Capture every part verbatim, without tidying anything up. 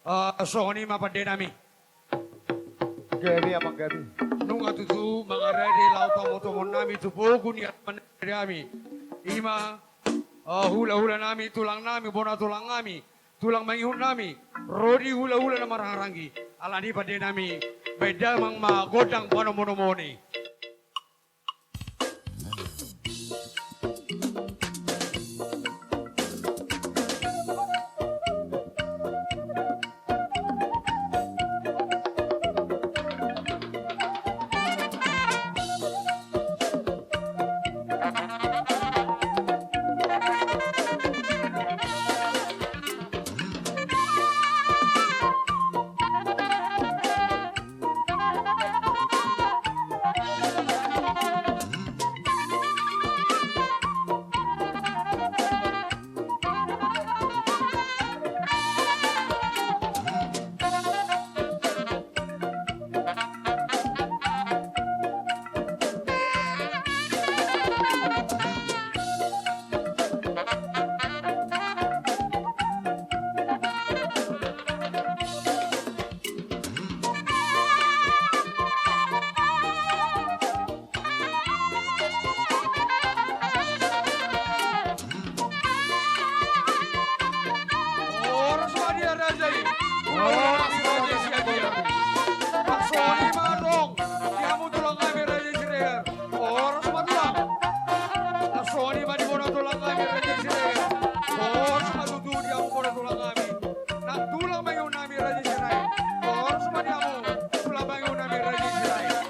Ah, songon i ma pande nami. Gabe, amang, gabe. Nunga tutu mangarade laho tamotomon nami tu pogu ni ari nami. I ma, ah, hulahula nami, tulang nami, bona tulang nami, tulang mangihut nami, ro di hulahula na marhahaanggi. Alani pande nami, baen damang ma gondang panomonomon i. Horas ma di raja i. Horas ma di raja i. Songon i ma adong di hamu tulang nami raja Siregar. Horas ma tulang. Songon i ma di bona tulang nami raja Siregar. Horas ma tutu di hamu bona tulang nami. Nang tulang mangihut nami raja Siregar. Horas ma di hamu tulang mangihut nami raja Siregar.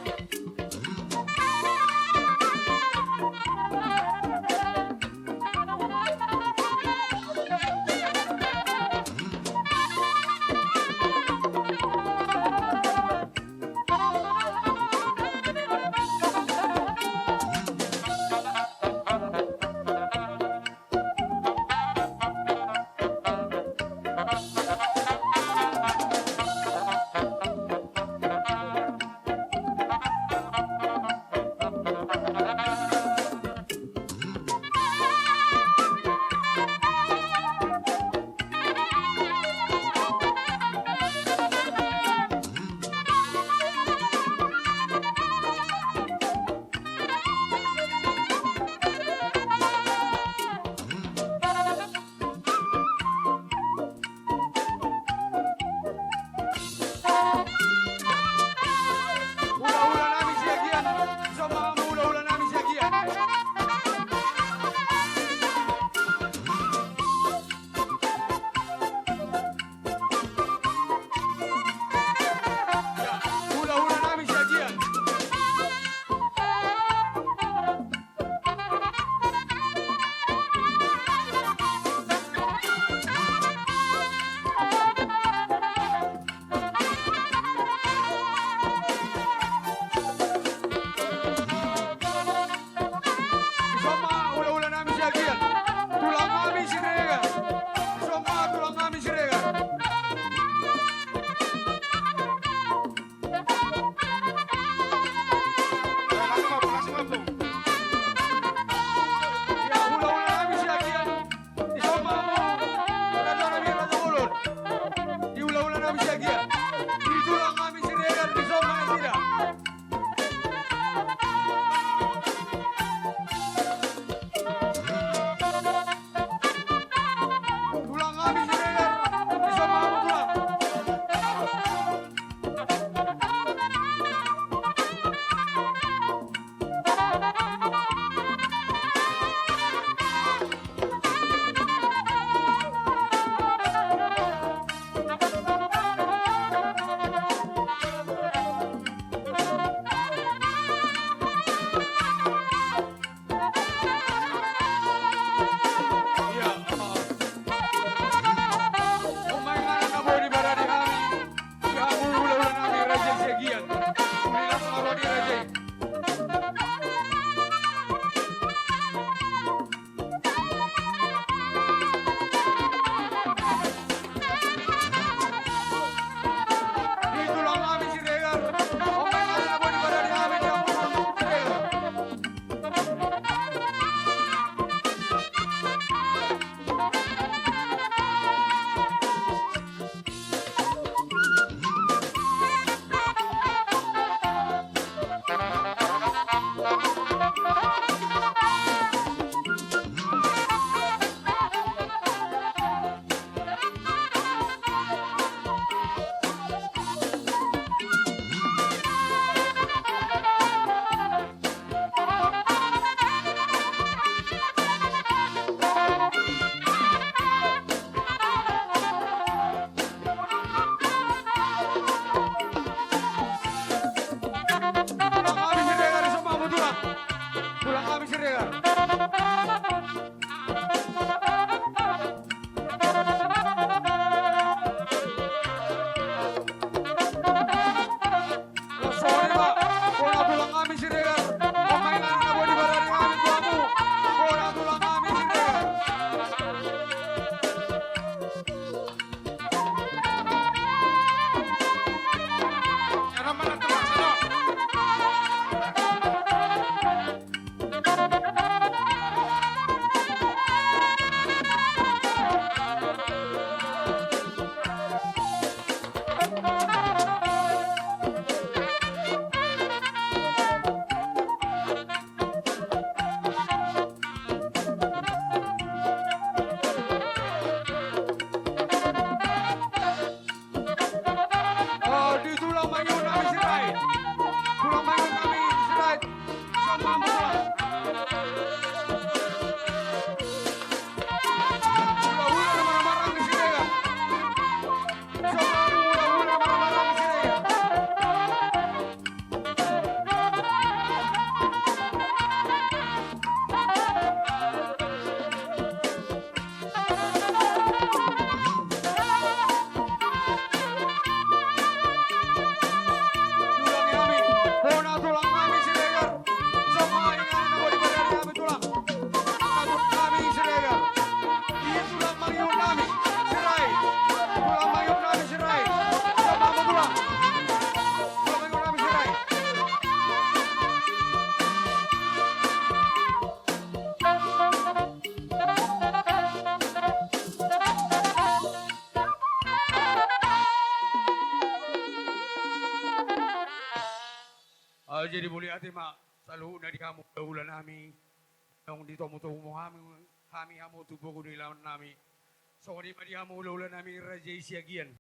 Hulahula nami Siagian, dison ma hamu hulahula nami Siagian. Hulahula nami Siagian. Dison ma hulahula nami Siagian. Tulang nami Siregar. Dison ma tulang nami Siregar. Ah, jadi mauliate ma saluhutna di hamu hulahula nami, naung ditomutomu hami, hami hamu tu pogu ni ulaon nami. Songon i ma di hamu hulahula nami Raja i Siagian,